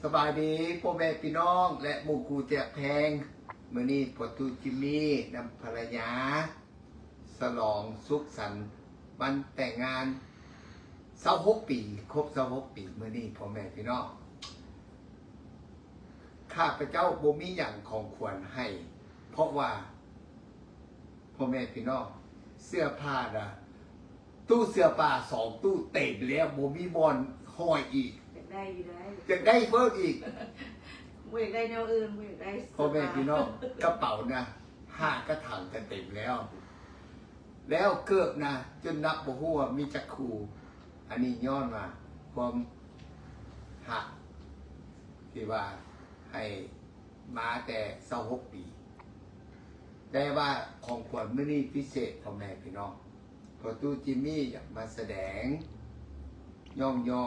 ສະບາຍດີພໍ່ແມ່ພີ່ນ້ອງ ແລະ ໝູ່ຄູ່ແຈກແພງ. ມື້ນີ້ພໍ່ຕູ້ຈິມມີນຳພັນລະຍາ ສະຫຼອງສຸກສັນວັນແຕ່ງງານຊາວຫົກປີ, ຄົບຊາວຫົກປີ. ມື້ນີ້ພໍ່ແມ່ພີ່ນ້ອງ ຂ້າພະເຈົ້າບໍ່ມີຫຍັງຂອງຂວັນໃຫ້ ເພາະວ່າ ພໍ່ແມ່ພີ່ນ້ອງ ເສື້ອຜ້ານະ ຕູ້ເສື້ອຜ້າສອງຕູ້ເຕັມແລ້ວ ບໍ່ມີບ່ອນຫ້ອຍອີກ. ຢາກໄດ້ຢູ່ໃດ໋ ຢາກໄດ້ເພີ່ມອີກ ບໍ່ຢາກໄດ້ແນວອື່ນ ບໍ່ຢາກໄດ້ເສື້ອຜ້າ. ພໍ່ແມ່ພີ່ນ້ອງ ກະເປົານະ ຫ້າກະຖັງກະເຕັມແລ້ວ ແລ້ວເກີບນະ ຈົນນັບບໍ່ຮູ້ວ່າມີຈັກຄູ່. ອັນນີ້ຍ້ອນວ່າຄວາມຮັກທີ່ວ່າໃຫ້ ມາແຕ່ຊາວຫົກປີ ແຕ່ວ່າຂອງຂວັນມື້ນີ້ພິເສດ ພໍ່ແມ່ພີ່ນ້ອງ. ພໍ່ຕູ້ຈິມມີຢາກມາສະແດງຍ້ອງຍໍ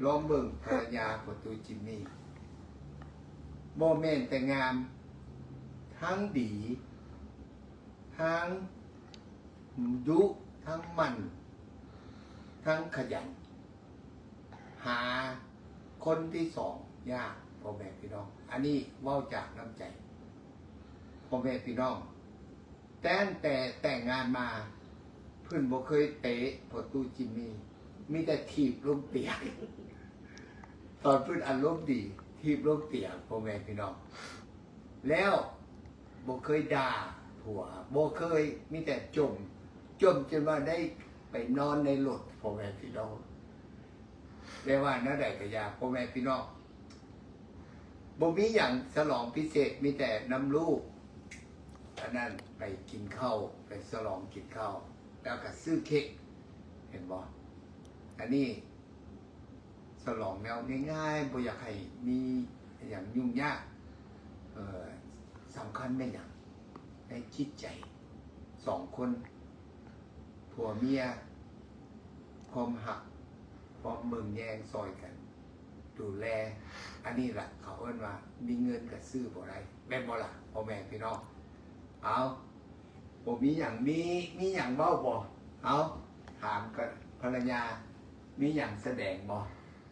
ລອງເບິ່ງພັນລະຍາພໍ່ຕູ້ຈິມມີ ບໍ່ແມ່ນແຕ່ງາມ ທັງດີ ທັງດຸ ທັງໝັ່ນ ທັງຂະຫຍັນ. ຫາຄົນທີສອງຍາກ ພໍ່ແມ່ພີ່ນ້ອງ. ອັນນີ້ເວົ້າຈາກນ້ຳໃຈ ພໍ່ແມ່ພີ່ນ້ອງ. ຕັ້ງແຕ່ແຕ່ງງານມາ ເພິ່ນບໍ່ເຄີຍເຕະພໍ່ຕູ້ຈິມມີ ມີແຕ່ຖີບລົງຕຽງ. ຕອນເພິ່ນອາລົມດີ ຖີບລົງຕຽງ ພໍ່ແມ່ພີ່ນ້ອງ. ແລ້ວບໍ່ເຄີຍດ່າຜົວ ບໍ່ເຄີຍ ມີແຕ່ຈົ່ມ ຈົ່ມຈົນວ່າໄດ້ໄປນອນໃນລົດ ພໍ່ແມ່ພີ່ນ້ອງ. ແຕ່ວ່າແນວໃດກະຢ່າ ພໍ່ແມ່ພີ່ນ້ອງ ບໍ່ມີຫຍັງສະຫຼອງພິເສດ ມີແຕ່ນຳລູກ ອັນນັ້ນ ໄປກິນເຂົ້າ ໄປສະຫຼອງກິນເຂົ້າ ແລ້ວກະຊື້ເຄັກ ເຫັນບໍ່? ອັນນີ້ ສະຫຼອງແນວງ່າຍໆ ບໍ່ຢາກໃຫ້ມີຫຍັງຫຍຸ້ງຍາກ. ເອີ ສຳຄັນແມ່ນຫຍັງ? ໃນຈິດໃຈສອງຄົນ ຜົວເມຍ ຄວາມຮັກ ຄວາມເບິ່ງແຍງຊ່ອຍກັນ ດູແລ. ອັນນີ້ລະເຂົາເອີ້ນວ່າ ມີເງິນກະຊື້ບໍ່ໄດ້ ແມ່ນບໍ່ລະ ພໍ່ແມ່ພີ່ນ້ອງ? ເອົາ ບໍ່ມີຫຍັງ ມີ ມີຫຍັງເວົ້າບໍ່? ເອົາ ຖາມກັບພັນລະຍາ ມີຫຍັງສະແດງບໍ່?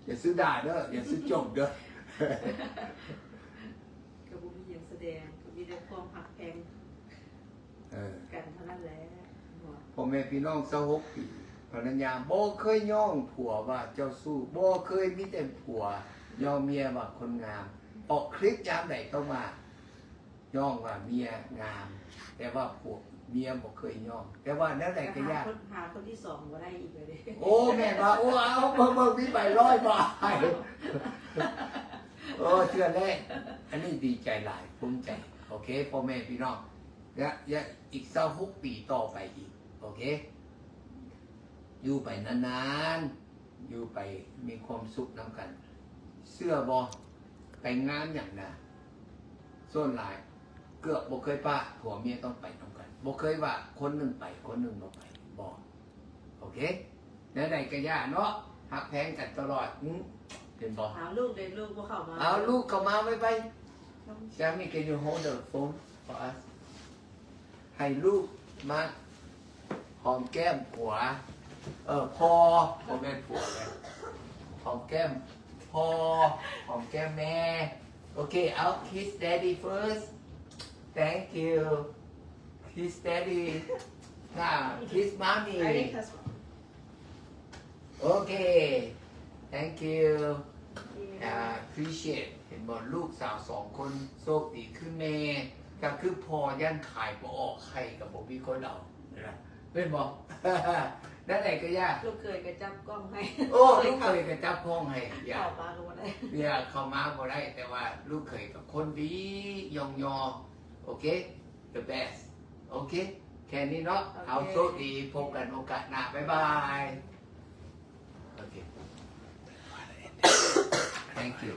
ຢ່າສູ່ດ່າເດີ ຢ່າສູ່ຈົ່ມເດີ. ກະບໍ່ມີຫຍັງສະແດງ ກະມີແຕ່ຄວາມຮັກແພງ ເອີ ກັນເທົ່ານັ້ນແຫຼະ. ພໍ່ແມ່ພີ່ນ້ອງ ຊາວຫົກປີ ພັນລະຍາບໍ່ເຄີຍຍ້ອງຜົວວ່າເຈົ້າຊູ້ ບໍ່ເຄີຍ ມີແຕ່ຜົວຍ້ອງເມຍວ່າຄົນງາມ. ອອກຄລິບຍາມໃດຕ້ອງວ່າ ຍ້ອງວ່າເມຍງາມ ແຕ່ວ່າຜົວ ເມຍບໍ່ເຄີຍຍ້ອງ. ແຕ່ວ່າແນວໃດກະຢ່າ ຫາຄົນ ຫາຄົນທີສອງບໍ່ໄດ້ອີກເລີຍເດ້. ໂອ້ ແມ່ນວ່າ ໂອ້ ເອົາ ເບິ່ງ ເບິ່ງ ມີໃບຮ້ອຍບາດ. ໂອ້ ເທື່ອແລກ ອັນນີ້ດີໃຈຫຼາຍ ພູມໃຈ. ໂອເຄ ພໍ່ແມ່ພີ່ນ້ອງ ຢາ ຢາ ອີກຊາວຫົກປີຕໍ່ໄປອີກ ໂອເຄ ຢູ່ໄປນານໆ ຢູ່ໄປມີຄວາມສຸກນຳກັນ. ເຊື່ອບໍ່? ໄປງານຫຍັງນະ ສ່ວນຫຼາຍເກືອບບໍ່ເຄີຍພາດ ຜົວເມຍຕ້ອງໄປນຳກັນ ບໍ່ເຄີຍວ່າຄົນໜຶ່ງໄປ ຄົນໜຶ່ງບໍ່ໄປ ບໍ່. ໂອເຄ ແນວໃດກະຢ່າເນາະ ຮັກແພງກັນຕະຫຼອດ. ອື ເຫັນບໍ່? ເອົາລູກເດ້ ລູກບໍ່ເຂົ້າມາ ເອົາລູກເຂົ້າມາໄວໆ. Sammy, can you hold the phone for us? ໃຫ້ລູກມາຫອມແກ້ມຜົວ ເອີ ພໍ່ ບໍ່ແມ່ນຜົວເລີຍ ຫອມແກ້ມພໍ່ ຫອມແກ້ມແມ່. ໂອເຄ ເອົາ kiss daddy first. Thank you. Kiss daddy. Now kiss mommy. ໂອເຄ thank you. ອ່າ appreciate. ເຫັນບໍ່ ລູກສາວສອງຄົນໂຊກດີຄືແມ່ ກະຄືພໍ່ ຢ້ານຂາຍບໍ່ອອກ ໄຂ່ກະບໍ່ມີຄົນເອົາ ເຫັນບໍ່? ແນວໃດກະຢ່າ ລູກເຂີຍກະຈັບກ້ອງໃຫ້. ໂອ້ ລູກເຂີຍກະຈັບກ້ອງໃຫ້. ຢ່າ ເຂົ້າມາກະບໍ່ໄດ້ ຢ່າ ເຂົ້າມາບໍ່ໄດ້ ແຕ່ວ່າລູກເຂີຍກະຄົນດີ ຍ້ອງຍໍ. ໂອເຄ the best. ໂອເຄ ແຄ່ນີ້ເນາະ. ໂອເຄ ເຮົາໂຊກດີ ພົບກັນໂອກາດໜ້າ ບາຍບາຍ. ໂອເຄ thank you.